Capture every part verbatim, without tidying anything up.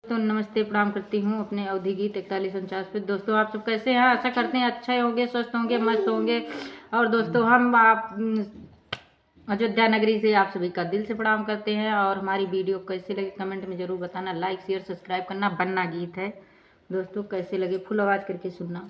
दोस्तों, नमस्ते, प्रणाम करती हूँ अपने अवधी गीत इकतालीस उनचास पे। दोस्तों, आप सब कैसे हैं? आशा करते हैं अच्छे होंगे, स्वस्थ होंगे, मस्त होंगे। और दोस्तों, हम आप, उम, अयोध्या नगरी से आप सभी का दिल से प्रणाम करते हैं। और हमारी video कैसे लगे, comment में ज़रूर बताना। Like, share, subscribe करना। बन्ना गीत है दोस्तों, कैसे लगे, full आवाज़ करके सुनना।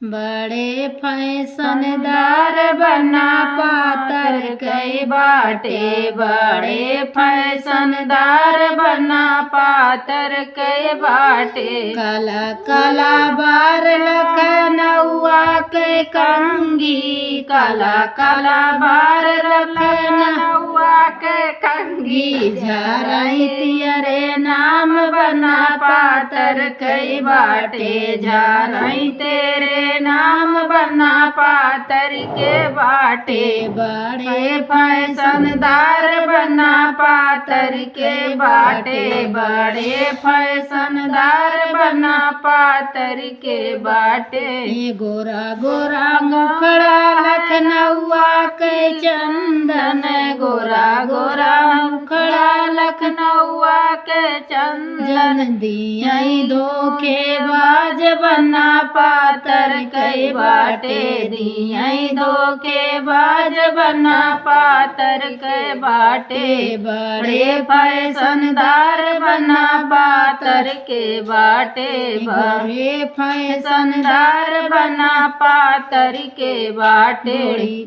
बड़े फैशनदार बन्ना पातर कै बाटे, बड़े फैशनदार बन्ना पातर कै बाटे। काला काला बार लखनउआ कै कंघी, काला काला बार लखनउआ कै कंघी। झारई तेरे नाम बन्ना पातर कै बाटे, झारई तेरे नाम बन्ना पातर कै बाटे। बड़े फैशनदार बन्ना पातर कै बाटे, बड़े फैशनदार बन्ना पातर कै बाटे। ए गोरा गोरा मुखड़ा लखनउआ कै चंदन, गोरा गोरा मुखड़ा लखनउआ कै चंदन। दियई धोखेबाज बन्ना पातर कै बाटे, दियई धोखेबाज बन्ना पातर कै बाटे। बड़े फैशनदार बन्ना पातर कै बाटे, बड़े फैशनदार बन्ना पातर कै बाटे।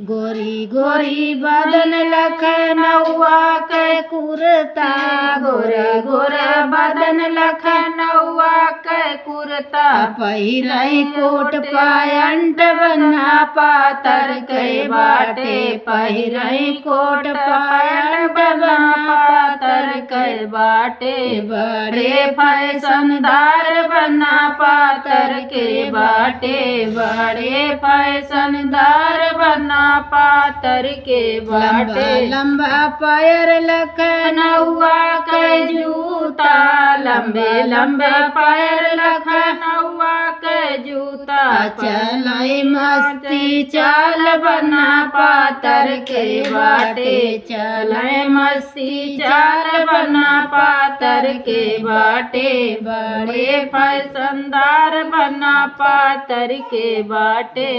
गोरी गोरी बदन लखनउआ कै कुर्ता, गोरे गोरे बदन लखनउआ कै कुर्ता। पहिरई कोट पैंट बन्ना पातर कै बाटे, पहिरई कोट पैंट बन्ना पातर कै बाटे। बड़े फैशनदार बन्ना पातर कै बाटे, बड़े फैशनदार बन्ना पातर कै बाटे। लंबा लंबा पैर लखनउआ कै जूता, लंबे लंबे पैर लखनउआ कै जूता। चलई मस्ती चाल बन्ना पातर कै बाटे, चलई मस्ती चाल बन्ना पातर कै बाटे। बड़े फैशनदार बन्ना पातर कै बाटे।